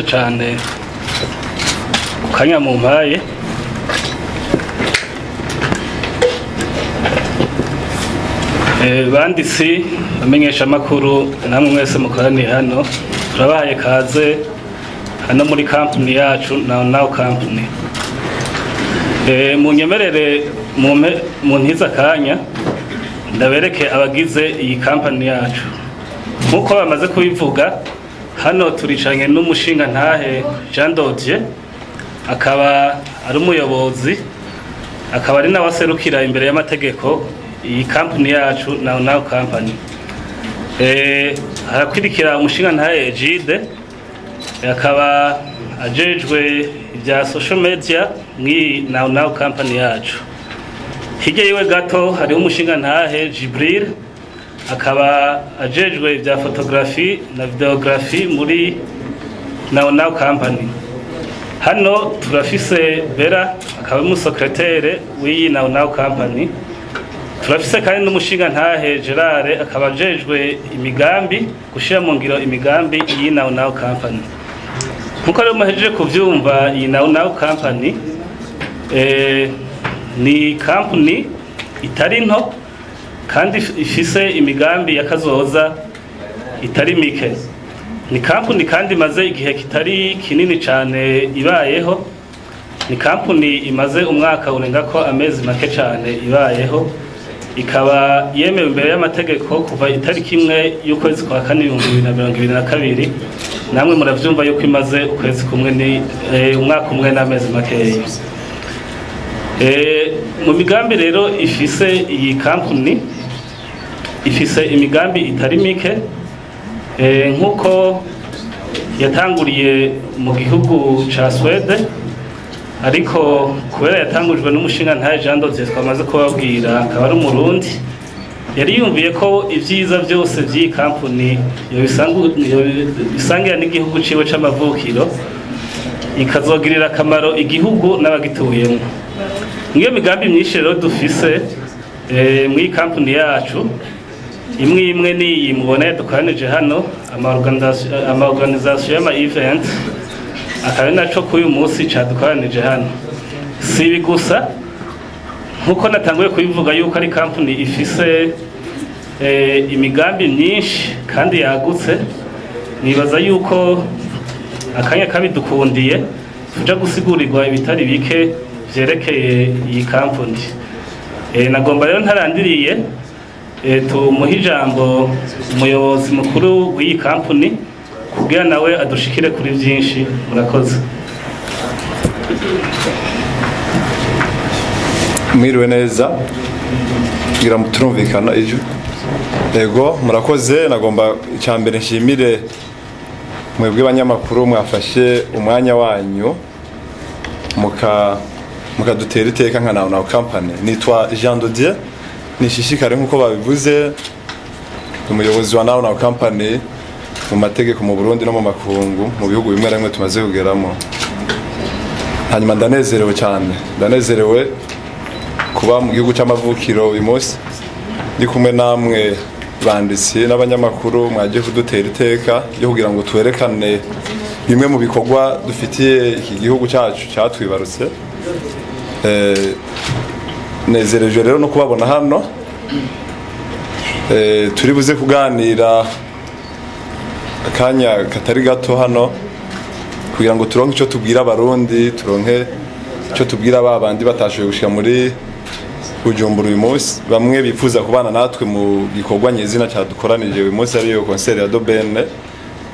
Cyane ku kanya mumpaye. Banditsi, amenyesha makuru, namwe mwese mukoraniye hano, turabahaye kaze hano muri company yacu Now Now Company. Munyemerere muntize akanya ndabereke abagize iyi company yacu. Nkuko bamaze kubivuga, hano turicanye n'umushinga ntahe Jean Dodier, akaba ari umuyobozi, akaba ari nawe aserukira imbere y'amategeko iyi company yacu Now Now Company. Harakwirikira umushinga ntahe Egide, akaba ajejwe ibya social media mw'iyi Now Now Company yacu. Hirya yiwe gato hariho umushinga ntahe Jibril, akaba ajejwe ibya photography na videography muri Now Now Company. Hano turafise Bera, akaba ari umusekretere w'iyi Now Now Company. Turafise kandi n'umushinga ntahe Gerard, akaba ajejwe imigambi, gushira mu ngiro imigambi y'iyi Now Now Company. Nkuko rero muhejeje kuvyumva, iyi Now Now Company ni company itari nto kandi ifise imigambi y'akazoza itari mike. Ni company kandi imaze igihe kitari kinini cyane ibayeho. Ni company imaze umwaka urenga ko amezi make cyane ibayeho, ikaba yemewe imbere y'amategeko kuva itariki 1 y'ukwezi kwa 4 2022. Namwe muravyumva yuko imaze ukwezi kumwe ni umwaka umwe n'amezi makeya. Mu migambi rero ifise iyi company, ifise imigambi itari mike. Nk'uko yatanguriye mu gihugu ca Swede, ariko kubera yatangujwe n'umushinga ntahe Jean Dodier twamaze kubabwira, akaba ari Umurundi, yari yumviye ko ibyiza byose by'iyi kampuni yobisangira n'igihugu ciwe c'amavukiro, ikazogirira akamaro igihugu n'abagituyemo. Ngiyo migambi myinshi rero dufise mw'iyi kampuni yacu, imwe imwe niyi mubona yadukoranije hano, ama organisation y'ama event, akaba ari naco kuri uyu munsi cadukoranije hano. Si ibi gusa, nkuko natanguye kubivuga yuko ari kampuni ifise imigambi myinshi kandi yagutse, nibaza yuko akanya kabidukundiye tuja gusigurirwa ibitari bike vyerekeye iyi kampuni. Nagomba rero ntarandiriye tumuhe ijambo umuyobozi mukuru w'iyi kampuni kugira nawe adushikire kuri byinshi. Murakoze. Mwiriwe neza, ngira turumvikana ejo. Yego, murakoze. Nagomba icya mbere nshimire mwebwe banyamakuru mwafashe umwanya wanyu mukadutera iteka nka Now Now Company. Nitwa Jean Dodier Nishishikare, nk'uko babivuze, umuyobozi wa Now Now Company mu mategeko mu Burundi no mu makungu, mu bihugu bimwe na bimwe tumaze kugeramo. Hanyuma ndanezerewe cyane, ndanezerewe kuba mu gihugu cy'amavukiro uyu munsi ndi kumwe namwe banditsi n'abanyamakuru mwagiye kudutera iteka ryo kugira ngo twerekane bimwe mu bikorwa dufitiye iki gihugu cyacu cyatwibarutse. Nezerejwe rero no kubabona hano. Turi buze kuganira akanya katari gato hano kugira ngo turonke icyo tubwira Abarundi, turonke icyo tubwira ba bandi batashoboye gushika muri Bujumbura uyu munsi, bamwe bifuza kubana natwe mu gikorwa nyezina cyadukoranije uyu munsi, ariyo concert ya The Ben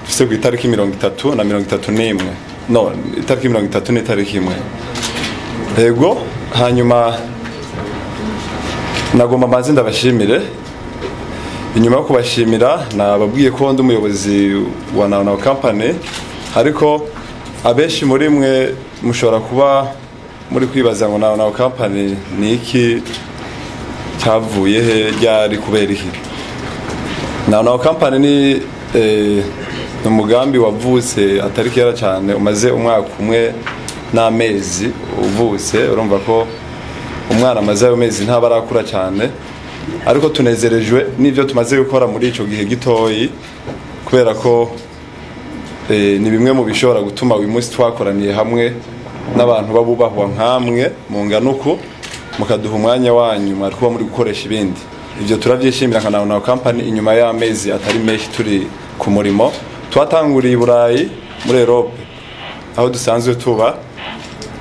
dufise ku itariki 30 na 31, no itariki 30 n'itariki 1. Yego, hanyuma nagomba mbanze ndabashimire. Inyuma yo kubashimira, nababwiye ko ndi umuyobozi wa Now Now Company, ariko abenshi muri mwe mushobora kuba muri kwibaza ngo Now Now Company ni iki, cyavuye he, ryari, kubera iki? Now Now Company ni umugambi wavutse atari kera cyane, umaze umwaka umwe n'amezi uvutse. Urumva ko umwana amaze ayo mezi ntaba arakura cyane, ariko tunezerejwe n'ibyo tumaze gukora muri ico gihe gitoyi, kubera ko Ni bimwe mu bishobora gutuma uyu munsi twakoraniye hamwe n'abantu babubahwa nkamwe mu nganuko, mukaduha umwanya wanyu mwari kuba muri gukoresha ibindi. Ibyo turabyishimira nka Now Now Company. Inyuma y'amezi atari menshi turi ku murimo, twatanguriye i Burayi, muri Europe aho dusanzwe tuba,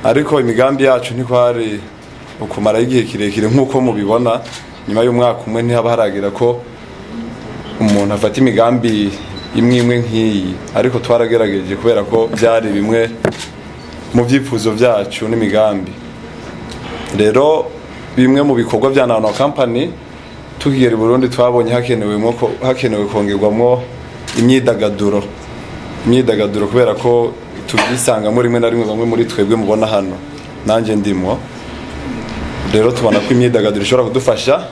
ariko imigambi yacu ntikwari ukumara igihe kirekire nk'uko mubibona. Nyuma y'umwaka umwe ntihaba haragera ko umuntu afata imigambi imwe imwe nk'iyi, ariko twaragerageje kubera ko byari bimwe mu byifuzo byacu n'imigambi. Rero bimwe mu bikorwa bya Now Now Company, tukigera i Burundi twabonye hakenewe kongerwamwo imyidagaduro, kubera ko tubyisangamo rimwe na rimwe bamwe muri twebwe mubona hano, nanjye ndimwo. Rero tubona ko imyidagaduro ishobora kudufasha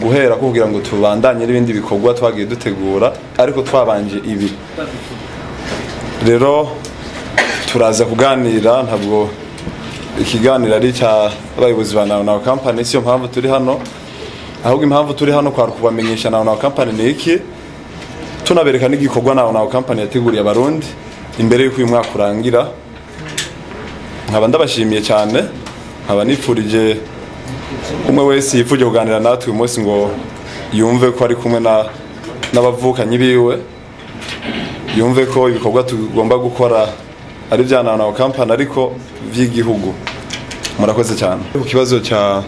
guhera kugira ngo tubandanye n'ibindi bikorwa twagiye dutegura, ariko twabanje ibi. Rero turaza kuganira, ntabwo ikiganiro ari icya abayobozi ba Now Now Company, siyo mpamvu turi hano. Ahubwo impamvu turi hano kwari kubamenyesha Now Now Company ni iki, tunabereka n'igikorwa Now Now Company yateguriye Abarundi imbere y'uko uyu mwaka urangira. Nkaba ndabashimiye cyane, nkaba nifurije umwe wese yifuje kuganira natwe uyu munsi ngo yumve ko ari kumwe n'abavukanyi biwe, yumve ko ibikorwa tugomba gukora ari bya Now Now Company ariko vy'igihugu. Murakoze cyane. Ku kibazo cya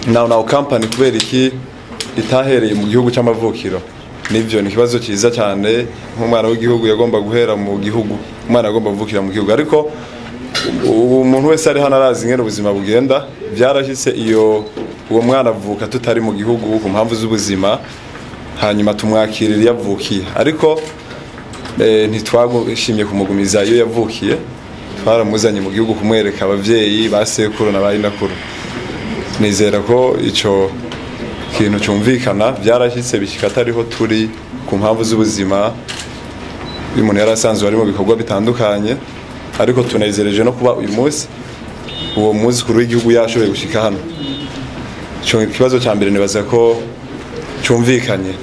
Now Now Company, kubera iki itahereye mu gihugu cy'amavukiro, nivyo ni ikibazo cyiza cyane. Nk'umwana w'igihugu yagomba guhera mu gihugu, umwana agomba kuvukira mu gihugu, ariko ubu umuntu wese ari hano arazi ingene ubuzima bugenda. Byarashyitse iyo uwo mwana avuka tutari mu gihugu ku mpamvu z'ubuzima, hanyuma tumwakirira iyo avukiye, ariko ntitwagushimye kumugumiza iyo yavukiye, twaramuzanye mu gihugu kumwereka abavyeyi ba sekuru na ba nyinakuru. Nizera ko ico kintu cyumvikana. Byarashyitse bishyika atariho turi ku mpamvu z'ubuzima, uyu muntu yari asanzwe ari mu bikorwa bitandukanye, ariko tunezereje no kuba uyu munsi uwo mwuzukuru w'igihugu yashoboye gushika hano. Ico kibazo cya mbere nibaza ko cyumvikanye.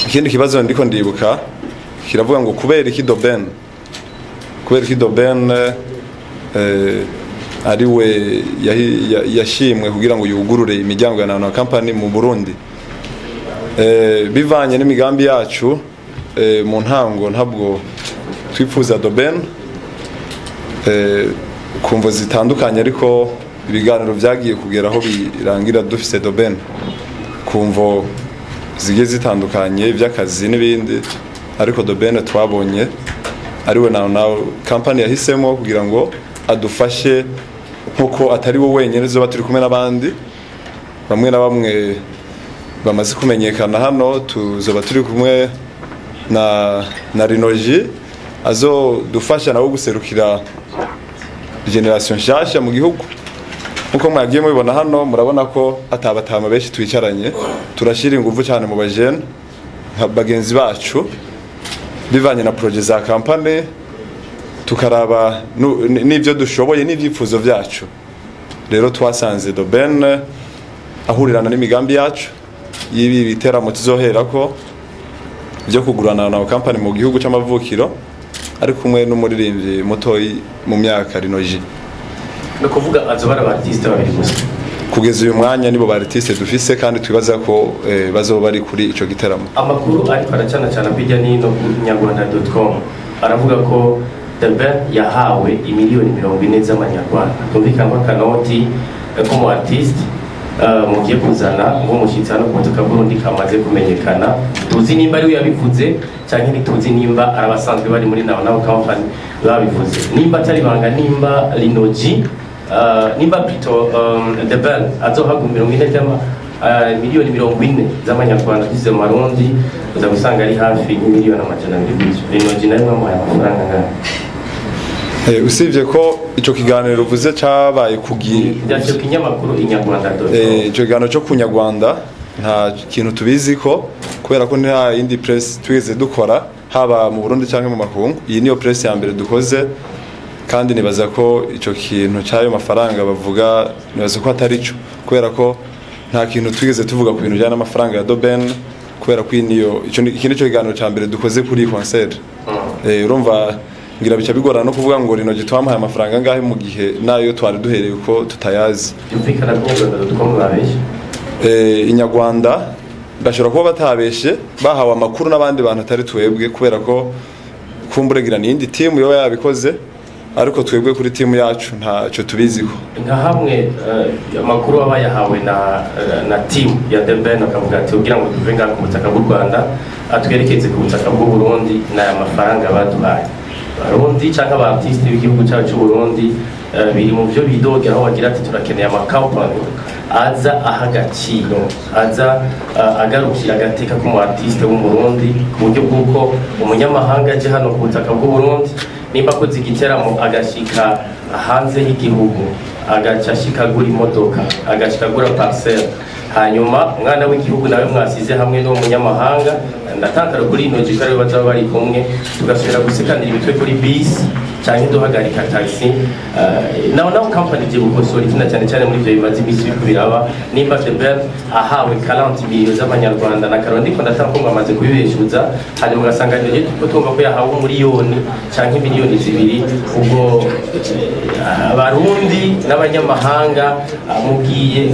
Ikindi kibazo ndiko ndibuka kiravuga ngo kubera iki The Ben, kubera iki The Ben ari we yashimwe kugira ngo yugurure imiryango ya Now Now Company mu Burundi. Bivanye n'imigambi yacu, mu ntango ntabwo twifuza The Ben ku mvo zitandukanye, ariko ibiganiro byagiye kugera aho birangira dufise The Ben ku mvo zigiye zitandukanye by'akazi n'ibindi, ariko The Ben twabonye ariwe Now Now Company yahisemo kugira ngo adufashe, nkuko atari we wenyine, zoba turi kumwe n'abandi bamwe na bamwe bamaze kumenyekana hano. Tuzoba turi kumwe na Rinoji azodufasha nawe guserukira generation nshasha mu gihugu. Nkuko mwagiye mubibona hano, murabona ko atabatama benshi twicaranye, turashyira ingufu cyane mu bajene nka bagenzi bacu, bivanye na projet za company, tukaraba n'ibyo dushoboye n'ibyifuzo byacu. Rero twasanze The Ben ahurirana n'imigambi yacu y'ibi biteramo tuzoherako byo kugurana na company mu gihugu c'amavukiro, ari kumwe n'umuririmbyi mutoyi mu myaka, Rinoji. Ni ukuvuga azoba ari aba artiste babiri gusa? Kugeza uyu mwanya nibo ba artiste dufise, kandi twibaza ko bazoba bari kuri ico giteramo. Amakuru ariko aracana cyane hirya n'ino ku inyarwanda.com aravuga ko The Ben yahawe imiliyoni 40 z'amanyarwanda, tumvikana ko akanoti k'umu artiste mugiye kuzana nk'umushyitsi hano ku butaka bw'Urundi kamaze kumenyekana. Tuzi nimba ariwe yabivuze cyangwa ntituzi nimba ari abasanzwe bari muri Now Now Company babivuze. Nimba atari banga, nimba Linoji, nimba plutôt The Ben azohabwa 40 by'ama miliyoni 40 z'amanyarwanda, tuzize mu marundi uza gusanga ari hafi nk'imiliyoni 200 gutyo. Linoji nawe mwamuhaye amafaranga angahe? Usibye ko ico kiganiro uvuze cabaye kugi Byanditse ku kinyamakuru inyarwanda. Ico kiganiro cyo kunyarwanda nta kintu tubizi ko, kubera ko nta yindi press twigeze dukora, haba mu Burundi cyangwa mu makungu. Iyi niyo press ya mbere dukoze, kandi nibaza ko ico kintu cy'ayo mafaranga bavuga, nibaza ko atari cyo, kubera ko nta kintu twigeze tuvuga ku bintu bijyanye n'amafaranga ya The Ben. Kubera ko niyo ico iki nico kiganiro ca mbere dukoze kuri concert. Urumva ngira bica bigorana no kuvuga ngo Lino G twamuhaye amafaranga ngahe mu gihe nayo twari duhereye uko tutayazi. Byumvikana ko inyarwanda.com babeshye. Inyarwanda bashobora kuba batabeshe, bahawe amakuru n'abandi bantu atari twebwe, kubera ko kumburegira ni iyindi timu yoba yabikoze, ariko twebwe kuri timu yacu ntacyo tubiziho. Nka hamwe amakuru aba yahawe na team ya The Ben, akavuga ati kugira ngo tuve ngaha ku butaka bw'u Rwanda atwerekeze ku butaka bw'u Burundi, n'aya mafaranga baduhaye. Abarundi cyangwa aba artiste b'igihugu cyacu cy'u Burundi biri mu byo bidogera, aho bagira ati turakeneye amakampani aza aha agaciro, aza agarukira agateka k'umu artiste w'Umurundi, ku buryo bw'uko umunyamahanga aje hano ku butaka bw'u Burundi, nimba akoze igiteramo agashika hanze y'igihugu, agaca ashika agura imodoka, agashika agura parcelle, hanyuma umwana w'igihugu nawe mwasize hamwe n'uwo munyamahanga, ndatangara kuri ino jiko ariwe bazaba bari kumwe, tugasubira gusekanira imitwe kuri bisi cyangwa duhagarika taxi. Naho company igiye gukosora ikina cyane cyane muri ibyo bimaze iminsi biriko biraba. Nimba The Ben ahawe 40 millions z'amanyarwanda na karo, ndiko ndatanga ko mwamaze kubibeshuza, hanyuma ugasanga ngiye tuko tumva ko yahawe 1 miliyoni cyangwa miliyoni 2, ubwo abarundi n'abanyamahanga mugiye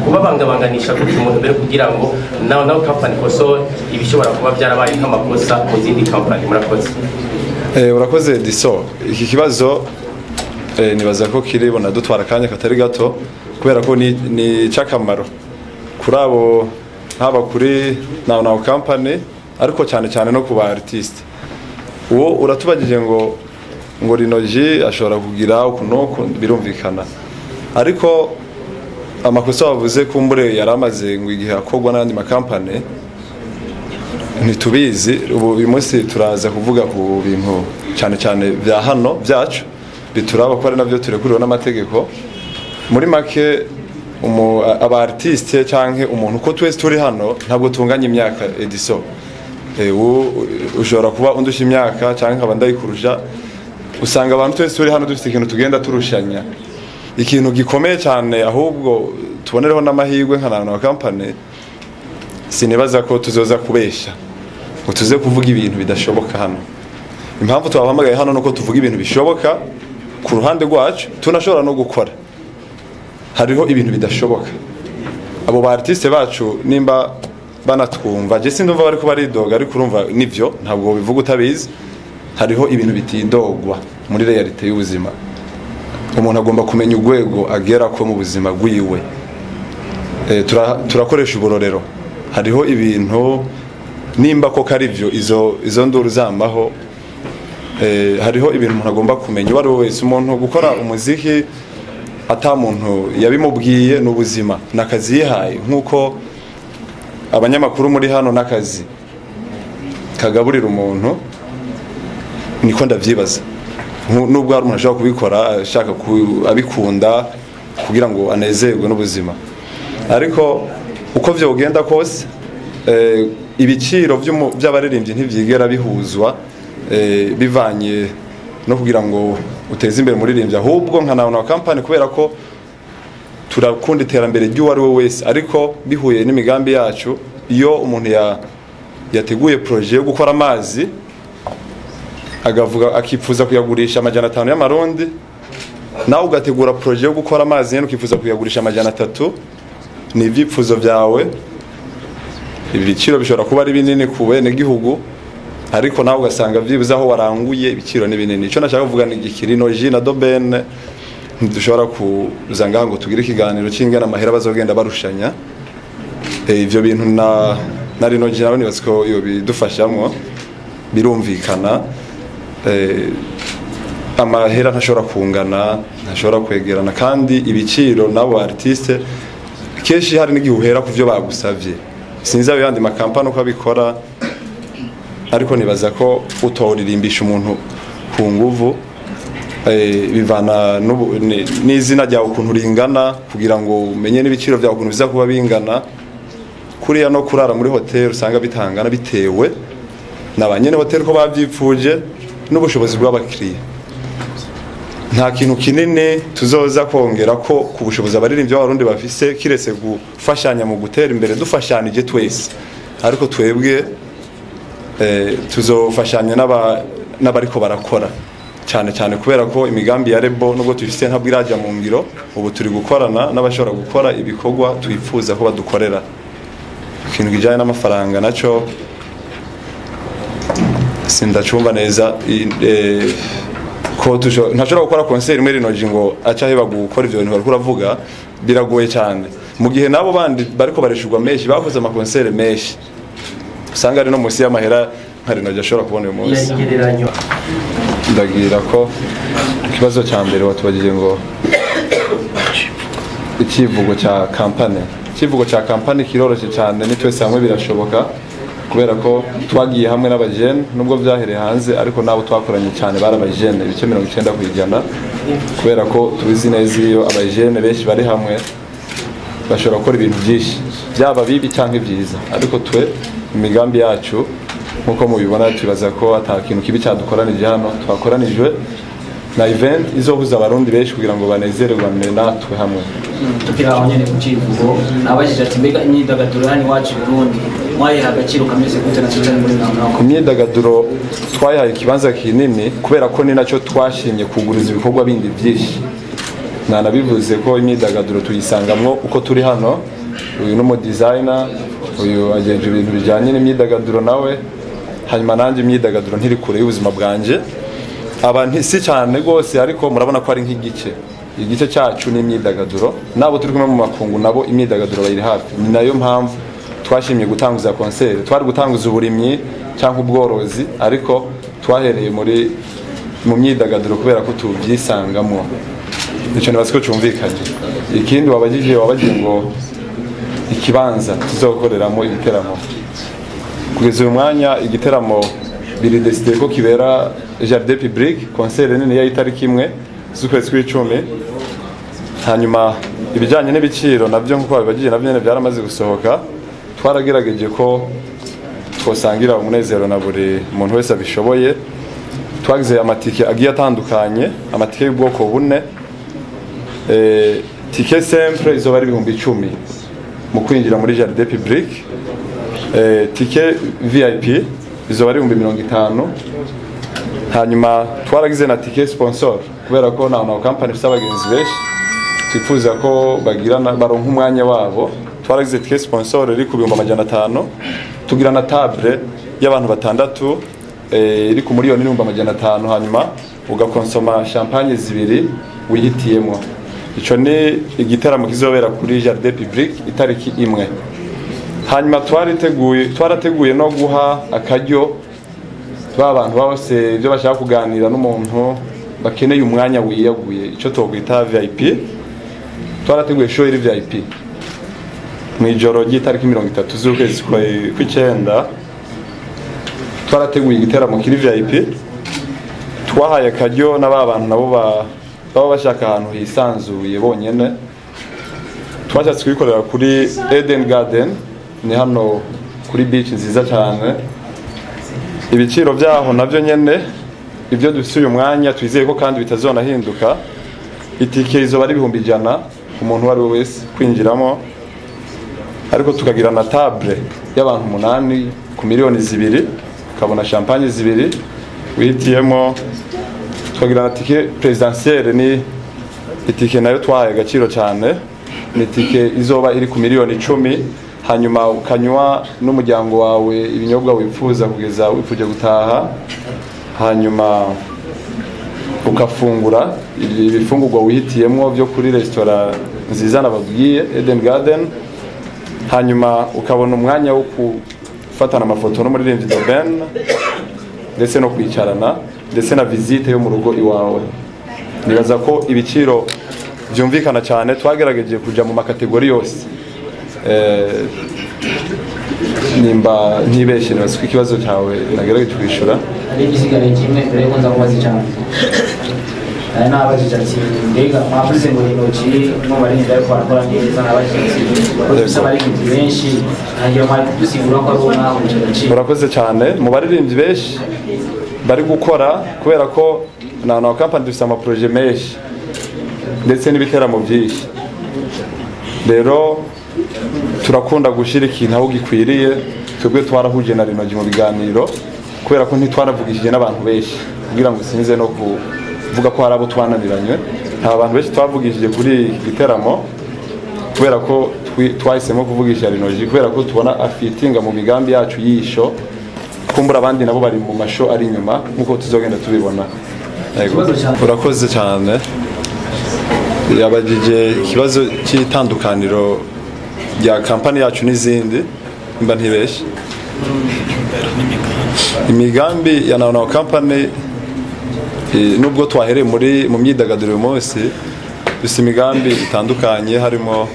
kubabangabanganisha gutyo umuntu mbere, kugira ngo nawe company kosore ibishobora kuba byarabaye nk'amakosa mu zindi company? Murakoze. Urakoze Diso. Iki kibazo nibaza ko kiri dutwara akanya katari gato, kubera ko ni cy'akamaro kuri abo, haba kuri Now Now Company, ariko cyane cyane no ku ba artiste. Uwo uratubagije ngo Lino G ashobora kugira uku n'uku, birumvikana, ariko amakosa wavuze kumbure yari amaze ngo igihe akorwa n'andi makampani ntitubizi. Ubu uyu munsi turaza kuvuga ku bintu cyane cyane bya hano byacu bituraba, ko ari nabyo turekuriwe n'amategeko. Muri make, aba artiste canke umuntu uko twese turi hano ntabwo tunganya imyaka, Ediso. Ushobora kuba undusha imyaka canke nkaba ndayikurusha. Usanga abantu twese turi hano dufite ikintu tugenda turushanya, ikintu gikomeye cyane. Ahubwo tubonereho n'amahirwe nka Now Now Company, sinibaza ko tuzoza kubesha ngo tuze kuvuga ibintu bidashoboka hano. Impamvu twabahamagaye hano nuko tuvuga ibintu bishoboka ku ruhande rwacu, tunashobora no gukora. Hariho ibintu bidashoboka. Abo ba artiste bacu nimba banatwumva, je sindumva bariko baridoga, ariko urumva nivyo, ntabwo bivuga utabizi. Hariho ibintu bitidogwa muri réalité y'ubuzima. Umuntu agomba kumenya urwego agera ko mu buzima bwiwe. Turakoresha uburorero. Hariho ibintu nimba koko ari byo izo nduru zamaho, hariho ibintu umuntu agomba kumenya uwo ari we wese. Umuntu gukora umuziki ata muntu yabimubwiye n'ubuzima n'akazi yihaye, nk'uko abanyamakuru muri hano n'akazi kagaburira umuntu, niko ndavyibaza. Nubwo hari umuntu ashobora kubikora ashaka abikunda kugira ngo anezerwe n'ubuzima, ariko uko vyogenda kose, ibiciro by'abaririmbyi ntivyigera bihuzwa bivanye no kugira ngo uteze imbere umuririmbyi. Ahubwo nka Now Now Company, kubera ko turakunda iterambere ry'uwo ari we wese, ariko bihuye n'imigambi yacu, iyo umuntu yateguye projet yo gukora amazi, agavuga akifuza kuyagurisha 500 y'amarundi, nawe ugategura projet yo gukora amazi nyene ukifuza kuyagurisha 300, ni ibyifuzo byawe. Ibiciro bishobora kuba ari binini ku bene gihugu, ariko nawe ugasanga byibuze aho waranguye ibiciro ni binini. Icyo nashaka kuvuga ni igiki: Lino G na The Ben ntidushobora kuza ngaha ngo tugire ikiganiro cy'ingana amahera bazogenda barushanya. Ivyo bintu na Lino G nawe nibaza ko iyo bidufashamwo. Birumvikana, amahera ntashobora kungana, ntashobora kwegerana, kandi ibiciro n'abo artiste kenshi hari n'igihe uhera ku byo bagusavye. Sinzi ayo yandi makampani uko abikora, ariko nibaza ko utoririmbisha umuntu ku nguvu. Bivana n'izina ryawe ukuntu ringana, kugira ngo umenye n'ibiciro byawe ukuntu biza kuba bingana. Kuriya no kurara muri hoteli usanga bitangana bitewe na ba nyene hoteli ko bavyipfuje n'ubushobozi bw'abakiriya. Nta kintu kinini tuzoza kongera ko ku bushobozi abaririmbyi b'Abarundi bafise, kiretse gufashanya mu gutera imbere dufashanije twese. Ariko twebwe tuzofashanya n'abariko barakora cyane cyane, kubera ko imigambi ya label nubwo tuyifite ntabwo irajya mu ngiro. Ubu turi gukorana n'abashobora gukora ibikorwa twifuza ko badukorera. Ikintu kijyanye n'amafaranga naco sindacumva neza, ko ntashobora gukora concert imwe Lino G ngo aca aheba gukora ivyo bintu bariko uravuga, biragoye cyane, mu gihe nabo bandi bariko bareshurwa menshi, bakoze ama concert menshi, usanga ari no munsi y'amahera nka Lino G ashobora kubona uyu munsi. Igereranyo. Ndagira ko ikibazo cya mbere watubagije ngo ikivugo cya kampani. Ikivugo cya kampani kiroroshye cyane, ni "Twese hamwe birashoboka", kubera ko twagiye hamwe n'abajene, nubwo byahereye hanze, ariko nabo twakoranye cyane bari abajene 90%, kubera ko tubizi neza, iyo abajene benshi bari hamwe bashobora gukora ibintu byinshi, byaba bibi cyangwa ibyiza. Ariko twe imigambi yacu, nk'uko mubibona, tubaza ko ata kintu kibi cyadukoranije hano. Twakoranijwe na event izohuza Abarundi benshi kugira ngo banezererwane natwe hamwe. Tukiri aho nyene ku civugo, nabajije ati: mbega imyidagaduro hano iwacu i Burundi mwayiha agaciro kameze gute, na cane muri Nao? Imyidagaduro twayihaye ikibanza kinini, kubera ko ni nacyo twashimye kuguriza ibikorwa bindi byinshi. Nanabivuze ko imyidagaduro tuyisangamwo uko turi hano. Uyu ni umu designer, uyu agenje ibintu bijyanye n'imyidagaduro nawe, hanyuma nanjye imyidagaduro ntiri kure y'ubuzima bwanjye. Aba si cyane rwose, ariko murabona ko ari nk'igice, igice cyacu ni imyidagaduro. Nabo turi kumwe mu makungu nabo imyidagaduro bayiri hafi. Ni nayo mpamvu twashimye gutanguza concert. Twari gutanguza uburimyi cyangwa ubworozi, ariko twahereye mu myidagaduro kubera ko tubyisangamo. Icyo nibaza ko cyumvikanye. Ikindi wabagije, wabagiye ngo ikibanza tuzokoreramo ibiteramo. Kugeza uyu mwanya igiteramo biri décidé ko kibera jardin public, concert nini ya itariki 1 z'ukwezi kw'icumi. Hanyuma ibijyanye n'ibiciro nabyo, nk'uko babibagije, nabyo nyine byaramaze gusohoka. Twaragerageje ko twosangira umunezero na buri muntu wese abishoboye. Twagize amatike agiye atandukanye, amatike y'ubwoko bune. Ticket simple izoba ari 10,000 mu kwinjira muri jardin public. Ticket VIP izoba ari 50,000. Hanyuma twaragize na ticket sponsor, kubera ko nta na company ifite abagenzi benshi, twifuza ko bagirana baronka umwanya wabo. Twaragize ticket sponsor iri ku 500,000. Tugira na table y'abantu batandatu, iri ku 1,500,000, hanyuma ugakonsoma champagne zibiri wihitiyemo. Ico ni igiteramo kizobera kuri jardin public itariki 1. Hanyuma twarateguye no guha akaryo ba bantu bose ibyo bashaka kuganira n'umuntu, bakeneye umwanya wiyaguye, icyo twokwita VIP. Twarateguye show iri VIP mu ijoro ry'itariki 30 z'ukwezi kw'icyenda. Twarateguye igiteramo kiri VIP, twahaye akaryo na ba bantu nabo baba bashaka ahantu hisanzuye bonyene. Twashatse kubikorera kuri Eden Garden, ni hano kuri beach nziza cyane. Ibiciro byaho nabyo nyene, ibyo dufite uyu mwanya, twizeye ko kandi bitazonahinduka, itike izoba ari 100,000 ku muntu uwo ari we wese kwinjiramo, ariko tukagira na table y'abantu umunani ku 2,000,000, ukabona champagne zibiri wihitiyemo. Tukagira na ticket présidentielle, ni itike nayo twahaye agaciro cyane, ni itike izoba iri ku 10,000,000, hanyuma ukanywa n'umuryango wawe ibinyobwa wifuza kugeza wifuje gutaha, hanyuma ukafungura ibifungurwa wihitiyemo byo kuri resitora nziza nababwiye, Eden Garden, hanyuma ukabona umwanya wo gufatana amafoto n'umuririmbyi The Ben, ndetse no kwicarana, ndetse na visite yo mu rugo iwawe. Nibaza ko ibiciro byumvikana cyane. Twagerageje kuja mu ma catégories yose. Nimba ntibeshye, nibaza ko ikibazo cyawe nagerageje kwishura. Hari igisigaye kimwe mbere yuko nza kubaza icyanjye. Nari nabajije ati: mbega mwavuze ngo Lino G mu baririmbyi ariko barakora neza? Nabajije ati: ko dufise abaririmbyi benshi, ntangira mwari kudusigura ko ari uwo mwahuje agaciro. Murakoze cyane. Mu baririmbyi benshi bari gukora, kubera ko na company dufite ama projets menshi ndetse n'ibiteramo byinshi, rero turakunda gushyira ikintu aho gikwiriye. Twebwe twarahuje na Lino G mu biganiro, kubera ko ntitwaravugishije n'abantu benshi kugira ngo sinze no kuvuga ko hari abo twananiranywe. Nta bantu benshi twavugishije kuri iki giteramo, kubera ko twahisemo kuvugisha Lino G, kubera ko tubona afitinga mu migambi yacu y'isho, kumbura abandi nabo bari mu masho ari inyuma nkuko tuzogenda tubibona. Urakoze cyane. Yabajije ikibazo cy'itandukaniro rya kampani yacu n'izindi, mba ntibeshye. Imigambi ya Now Company, nubwo twahereye muri mu myidagaduro uyu munsi, dufite imigambi itandukanye harimo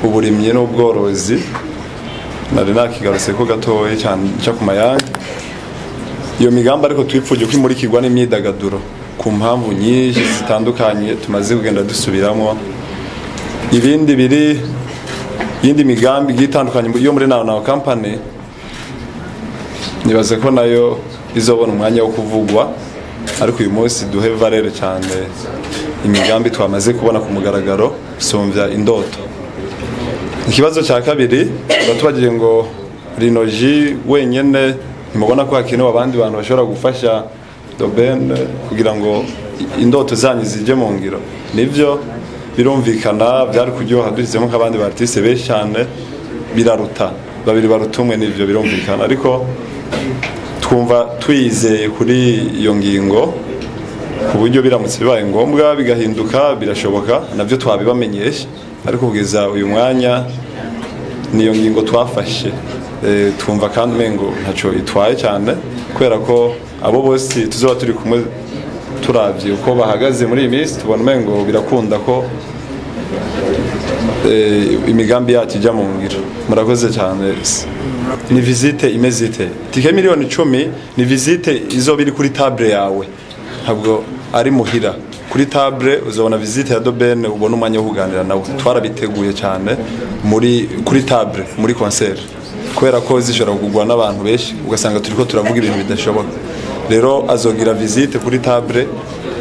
uburimyi n'ubworozi. Nari nakigarutse ko gatoya cyane cyo ku mayange. Iyo migambi ariko twipfuje ko imurikirwa n'imyidagaduro ku mpamvu nyinshi zitandukanye tumaze kugenda dusubiramo. Ibindi biri yindi migambi itandukanye yo muri Now Company, nibaze ko nayo izobona umwanya wo kuvugwa, ariko uyu munsi duhe valeur cyane imigambi twamaze kubona ku mugaragaro sumvya indoto. Ikibazo cya kabiri batubagiye ngo Lino G wenyene ntimubona ko hakenewe abandi bantu bashobora gufasha The Ben kugira ngo indoto zanyu zije mu ngiro. Nivyo birumvikana, byari kuryoha dushyizemo nk'abandi ba artiste benshi cyane, biraruta babiri baruta umwe, nivyo birumvikana, ariko twumva twizeye kuri iyo ngingo ku buryo biramutse bibaye ngombwa bigahinduka birashoboka, navyo twabibamenyesha, ariko kugeza uyu mwanya niyo ngingo twafashe. Twumva kandi umengo ntaco itwaye cyane, kubera ko abo bose tuzoba turi kumwe turavye uko bahagaze muri iyi minsi, tubona umengo birakunda ko imigambi yacu ijya mu ngiro. Murakoze cyane. Ni visite imeze ite? Tike 10,000,000 ni visite izoba iri kuri table yawe, ntabwo ari muhira. Kuri table uzobona visite ya The Ben, ubona umwanya wo kuganira nawe. Twarabiteguye cyane muri kuri table muri concert, kubera ko zishobora kugurwa n'abantu benshi ugasanga turiko turavuga ibintu bidashoboka. Rero azogira visite kuri table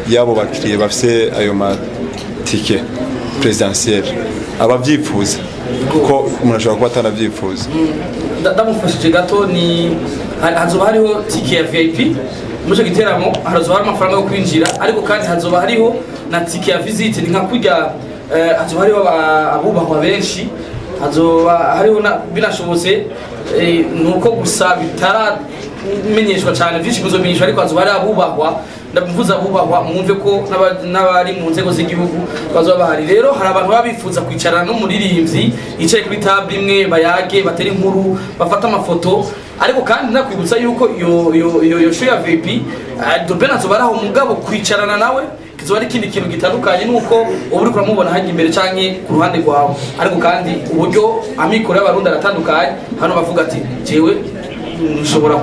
yabo bakiriye bafise ayo matike presidentielle, abavyifuza, kuko umuntu ashobora kuba atanavyifuza. Ndamufashije gato, ni hazoba hariho tike ya VIP muri ico giteramo, hazoba hari amafaranga yo kwinjira, ariko kandi hazoba hariho na tike ya visite. Ni nka kurya hazoba hariho abubahwa benshi, hazoba hariho binashobotse, nuko gusa bitaramenyeshwa cyane byinshi bizomenyeshwa, ariko hazoba hari abubahwa. Ndavuze abubahwa mwumve ko n'abari mu nzego z'igihugu bazoba bahari. Rero hari abantu baba bifuza kwicarana n'umuririmbyi yicaye kuri table imwe, bayage, batere inkuru, bafate amafoto. Ariko kandi nakwibutsa yuko iyo show ya VIP The Ben azoba ari aho, mugabo kwicarana nawe kizoba ari ikindi kintu gitandukanye nuko uba uriko uramubona hajya imbere canke ku ruhande rwawe. Ariko kandi uburyo amikoro y'abarundi aratandukanye, hano bavuga ati jewe nshobora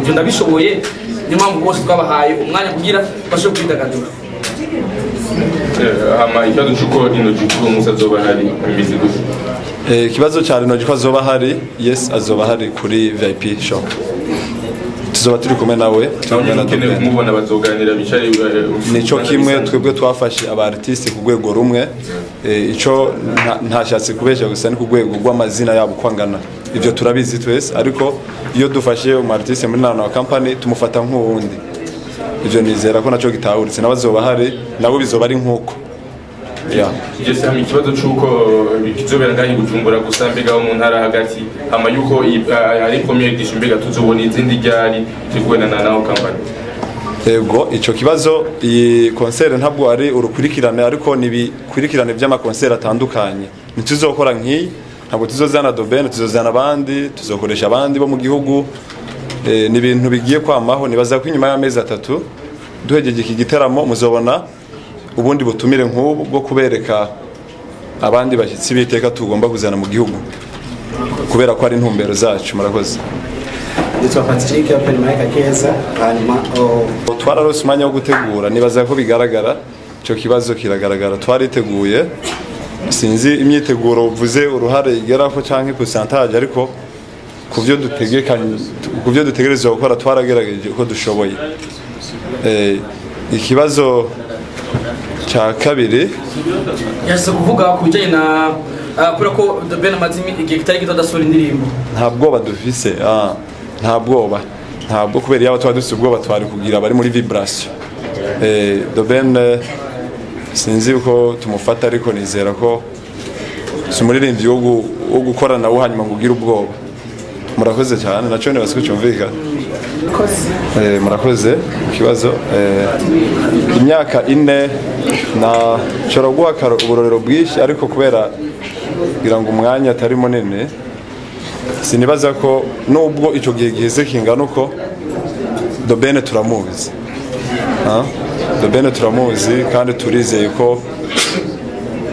ivyo ndabishoboye, niyo mpamvu bose twabahaye umwanya kugira bashobore kwidagadura. Hama ikibazo c'uko Lino G kuri uwo munsi azoba hari bimeze gute? Ikibazo ca Lino G ko azoba hari, yes, azoba hari kuri VIP shop, tuzoba turi kumwe nawe. Ukeneye kumubona bazoganira bicare. Nico kimwe twebwe twafashe aba artiste ku rwego rumwe. Ico ntashatse kubesha gusa ni ku rwego rw'amazina yabo uko angana, ivyo turabizi twese, ariko iyo dufashe umu artiste muri Now Company tumufata nk'uwundi. Ivyo nizera ko naco gitahuritse, nabo azoba hari, nabo bizoba ari nkuko. Jesse, hama ikibazo c'uko kizobera ngaho i Bujumbura gusa, mbega ho mu ntara hagati, hama yuko ari première édition, mbega tuzobona izindi ryari teguwe na Now Company? Ego, ico kibazo, iyi concert ntabwo ari urukurikirane, ariko ni ibikurikirane by'amakonseri atandukanye. Ntituzokora nk'iyi, ntabwo tuzozana The Ben, tuzozana abandi, tuzokoresha abandi bo mu gihugu. Ni ibintu bigiye kwamaho. Nibaza ko inyuma y'amezi 3 duhejeje iki giteramo muzobona ubundi butumire nk'ubu bwo kubereka abandi bashyitsi b'iteka tugomba kuzana mu gihugu, kubera ko ari intumbero zacu. Murakoze. Nitwa Patrick Open Mic Akeza. Hanyuma twararose umwanya wo gutegura, nibaza ko bigaragara, ico kibazo kiragaragara, twariteguye. Sinzi imyiteguro uvuze uruhare igeraho canke pourcentage, ariko kuvyo dutegekanye, kuvyo dutegerezwa gukora twaragerageje uko dushoboye. Ikibazo cya kabiri yashyize kuvuga ku bijyanye na Kubera ko The Ben amaze igihe kitari gito adasohora indirimbo. Nta bwoba dufise, nta bwoba, ntabwo, kubera yaba tuba dufise ubwoba twari kugira bari muri vibration. The Ben, sinzi uko tumufata, ariko nizera ko si umuririmbyi wo gukorana nawe hanyuma ngo ugire ubwoba. Murakoze cyane, nacyo nibaza ko cyumvikana. Murakoze ku kibazo. Imyaka 4 na nshobora guha uburorero bwinshi, ariko kubera kugira ngo umwanya atari munini, sinibaza ko nubwo icyo gihe giheze kingana uko, The Ben turamuzi. The Ben turamuzi kandi turizeye ko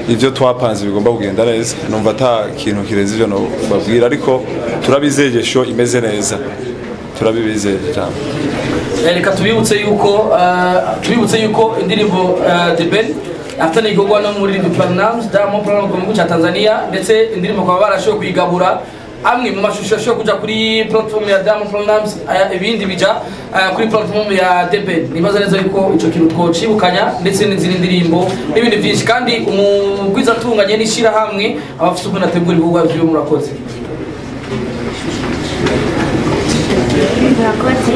ibyo twapanze bigomba kugenda neza. Numva ata kintu kirenze ibyo babwira, ariko turabizeye show imeze neza, turabibizeye cyane. Reka tubibutse yuko indirimbo The Ben afitanye igikorwa no muri Platnumz, Diamond Platnumz mu gihugu cya Tanzania, ndetse indirimbo bakaba barashoboye kuyigabura. Amwe mu mashusho ashobora kuja kuri platform ya Diamond Platnumz, ibindi bija kuri platform ya The Ben. Nibaza neza yuko ico kintu twocibukanya, ndetse n'izindi ndirimbo n'ibindi byinshi, kandi umugwiza atunganye n'ishirahamwe abafite ukuntu ategura ibikorwa vyiwe. Murakoze. Murakoze.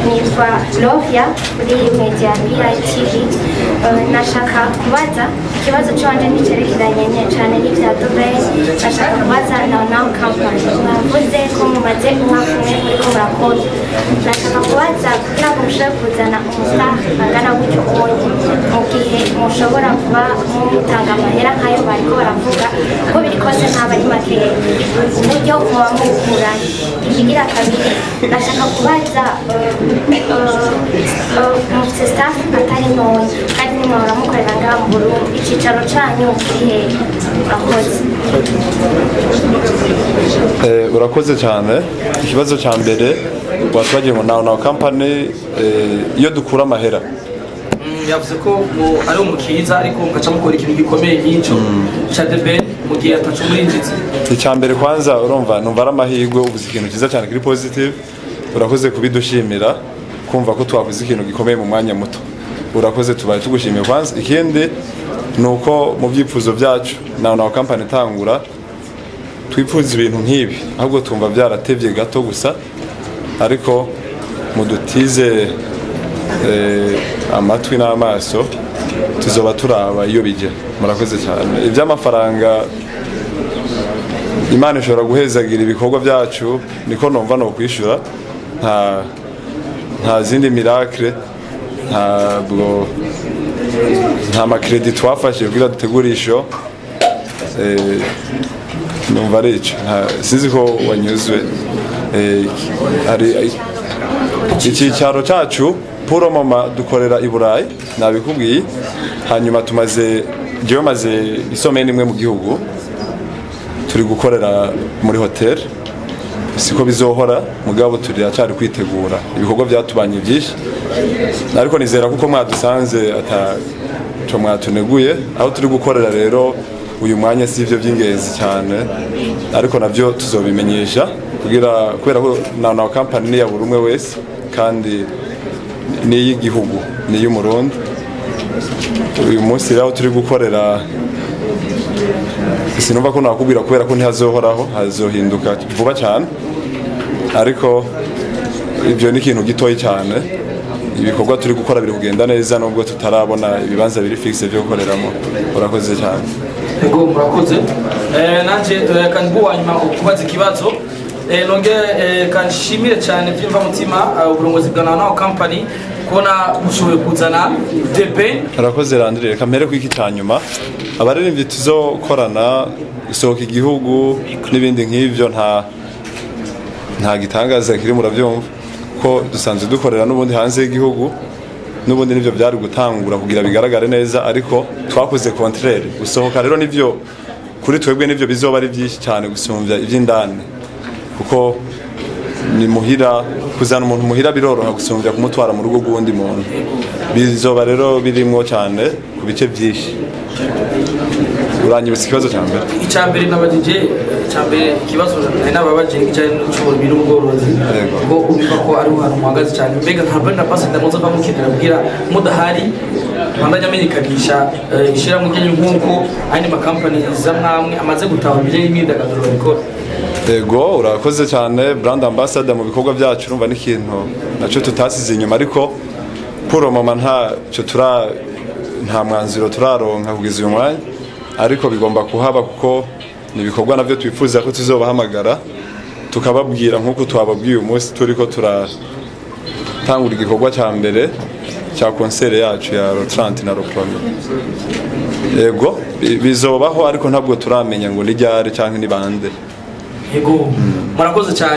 Nitwa Lovia kuri Media BITV. Nashaka kubaza ikibazo canje nicerekeranye cyane n'ivya The Ben. Nashaka kubaza Now Now Company, mwavuze ko mumaze umwaka umwe muriko murakora. Nashaka kubaza kugira ngo mushobore kuzana umustar angana gutyo onye, mu gihe mushobora kuba mutanga amahera nk'ayo bariko baravuga, ko biri kose ntaba ari makeya, uburyo muba mubukura. Ikigira kabiri, nashaka kubaza mufite staff atari ntoya kandi nimwahora mukorera ngaha mu Burundi, icicaro canyu kiri hehe? Murakoze. Urakoze cyane. Ikibazo cya mbere watwagiye ngo Now Now Company, iyo dukura amahera. Yavuze ko ari umukiza, ariko mugaca mukora ikintu gikomeye nk'icyo cya The Ben mu gihe ataco murinjiza. Icya mbere kwanza, urumva numva ari amahirwe, ubuze ikintu cyiza cyane kiri positive. Urakoze kubidushimira, kumva ko twakoze ikintu gikomeye mu mwanya muto. Urakoze, tubaye tugushimiye kwanza. Ikindi ni uko mu byifuzo byacu Now Now Company itangura twipfuza ibintu nk'ibi, ahubwo tumva byaratevye gato gusa, ariko mudutize amatwi n'amaso, tuzoba turaba iyo bijya. Murakoze cyane. Iby'amafaranga, Imana ishobora guhezagira ibikorwa byacu, niko numva no kwishura. Nta zindi miracle, ntabwo nta makredi twafashe kugira dutegurisho. Numva ari ico, sinzi ko wanyuzwe. Hari icyicaro cyacu puro mama dukorera i Burayi, nabikubwiye. Hanyuma tumaze, jewe maze isomeni imwe mu gihugu, turi gukorera muri hotel, siko bizohora, mugabo turacyari kwitegura. Ibikorwa byatubanye byinshi, ariko nizera kuko mwadusanze ataco mwatuneguye. Aho turi gukorera rero uyu mwanya si ivyo by'ingenzi cyane, ariko navyo tuzobimenyesha kugira, kubera ko Now Now Company ni ya buri umwe wese, kandi ni iy'igihugu, ni iy'Umurundi. Uyu munsi rero turi gukorera, sinumva ko nakubwira kubera ko ntihazohoraho, hazohinduka vuba cyane, ariko ibyo ni ikintu gitoyi cyane. Ibikorwa turi gukora biri kugenda neza nubwo tutarabona ibibanza biri fixe byo gukoreramo. Urakoze cyane. Ego, murakoze. Nanje kandi nyuma kubaza ikibazo, nongere kanshimire cyane byimva mutima uburongozi bwa Now Now Company kubona bushoboye kuzana The Ben. Urakoze Landry. Reka mpere ku iki cya nyuma. Abaririmbyi tuzokorana, gusohoka igihugu n'ibindi nk'ivyo, nta gitangaza kiri, murabyumva ko dusanzwe dukorera n'ubundi hanze y'igihugu, n'ubundi nivyo byari gutangura kugira bigaragare neza, ariko twakoze contraire. Gusohoka rero nivyo kuri twebwe nivyo bizoba ari byinshi cyane gusumvya iby'indani, kuko ni muhira, kuzana umuntu muhira biroroha gusumvya kumutwara mu rugo rw'undi muntu. Bizoba rero birimwo cyane ku bice byinshi. Uranyibutsa ikibazo cya mbere? Icya mbere nabajije, icya mbere ikibazo nari nababajije n'ikijyanye n'ubucuruzi n'ubworozi, ko urumva ko ariho hantu muhagaze cyane. Mbega nka brand ambassador muzova mukenera kugira mudahari bandanya amenyekanisha ishyirahamwe ryanyu, nk'uko ayandi makampani zamwamwe amaze gutaha ibijyanye n'imyidagaduro babikora? Ego, urakoze cyane. Brand ambassador mu bikorwa byacu, urumva n'ikintu nacyo tutasize inyuma, ariko pour le moment ntacyo tura, nta mwanzuro turaronka kugeza uyu mwanya, ariko bigomba kuhaba kuko ni ibikorwa navyo twifuza ko tuzobahamagara tukababwira nk'uko twababwiye uyu munsi turiko turatangura igikorwa cya mbere cya concert yacu ya le 30 na le 1er. Ego, bizobaho, ariko ntabwo turamenya ngo ni ryari canke ni bande. Yego, murakoze cyane.